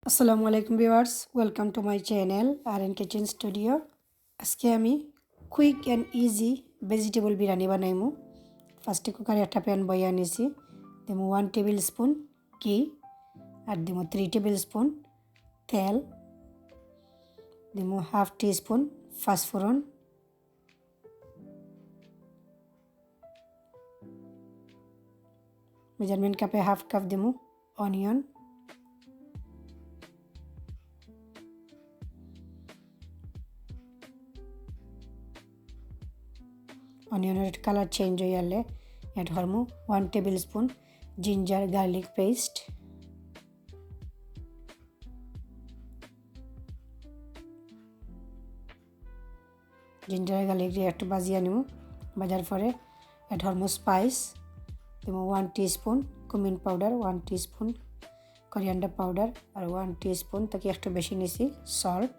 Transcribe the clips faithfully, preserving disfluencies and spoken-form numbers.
আসসালামু আলাইকুম viewers, welcome to my channel R N Kitchen Studio। আজকে আমি quick and easy vegetable biryani বানাইমু। First এ কুকারে একটা pan বইয়া নিছি, দিমু one table spoon ঘি, আর দিমু three table spoon তেল, দিমু হাফ টি স্পুন পাঁচফোড়ন, মেজারমেন্ট কাপে হাফ কাপ দিমু অনিয়ন, অনিয়নের কালার চেঞ্জ হইয়ালে অ্যাড করমু one tablespoon ginger garlic paste. Ginger garlic দিয়া একটু বাজিয়া নিমু। বাজার পরে অ্যাড করমু স্পাইস, দিমু one teaspoon cumin powder, one teaspoon coriander powder, আর ওয়ান টিস্পুন থাকি একটু বেশি নিছি সল্ট।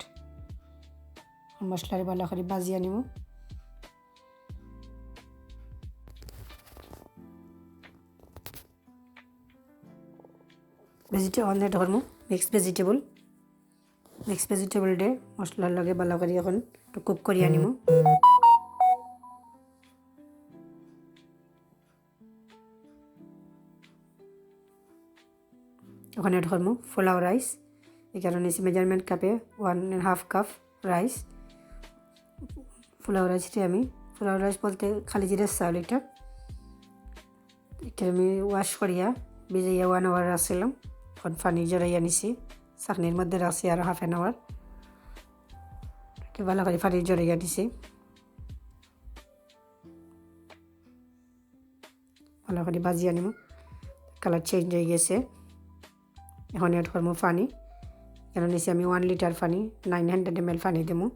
মশলারে ভালা করি বাজিয়া নিমু। ভেজিটেবল অ্যাড করমু, মিক্স ভেজিটেবল। মিক্স ভেজিটেবল দে মশলার লগে ভালা করি এখন একটু কুক করিয়া নিমু। এখন অ্যাড করমু পোলাও রাইস। এখানো নিছি মেজারমেন্ট কাপে one and half cup rice. Pulao রাইসটা আমি, পোলাও রাইস বলতে খালি জিরার চাউল এটা। এটা আমি ওয়াশ করিয়া ভিজাইয়া ওয়ান আওয়ার রাখছিলাম। এখন পানি ঝরাইয়া নিছি, ছাকনির মধ্যে রাখছি আরো হাফ অ্যান আওয়ার। ভালা করি পানি ঝরাইয়া নিছি। ভালা করি বাজিয়া নিমু। কালার চেঞ্জ হয়ে গেছে। এখন অ্যাড করমু পানি। এখানো নিছি আমি ওয়ান লিটার পানি, নাইন হান্ড্রেড এম এল পানি দিমু।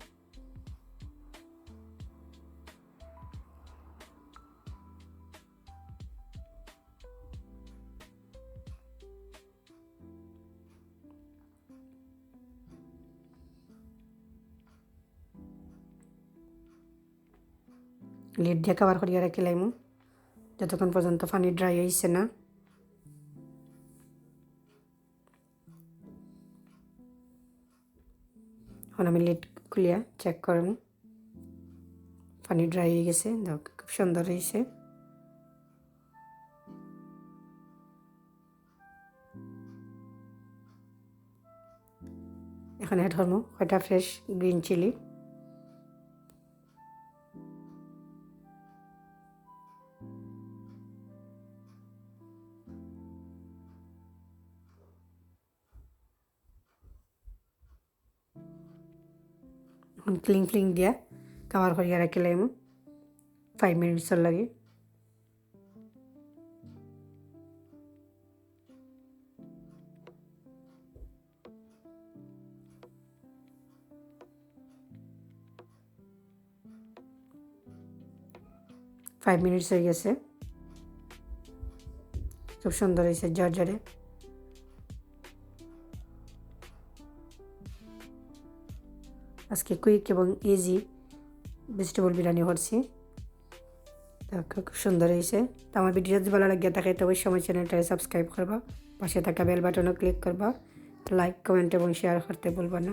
লিড দিয়া কভার করিয়া রাখিলাইমু যতক্ষণ পর্যন্ত পানি ড্রাই হইছে না। এখন আমি লিড খুলিয়া চেক করমু, পানি ড্রাই হয়ে গেছে। দেখো, খুব সুন্দর হয়েছে। এখন অ্যাড করমু কয়টা ফ্রেশ গ্রিন চিলি। এখন ক্লিং ফ্লিং দিয়া কভার করিয়া রাখিলাইমু ফাইভ মিনিটসর লাগি। ফাইভ মিনিটস হয়ে গেছে, খুব সুন্দর হয়েছে ঝরঝরে। আজকে কুইক এবং ইজি ভেজিটেবল বিরিয়ানি করছি। তো খুব সুন্দর হয়েছে। তো আমার ভিডিও যদি ভালা লাগিয়া থাকে তো অবশ্যই আমার চ্যানেলটা সাবস্ক্রাইব করবা, পাশে থাকা বেল বাটনও ক্লিক করবা, লাইক, কমেন্ট এবং শেয়ার করতে ভুলবা না।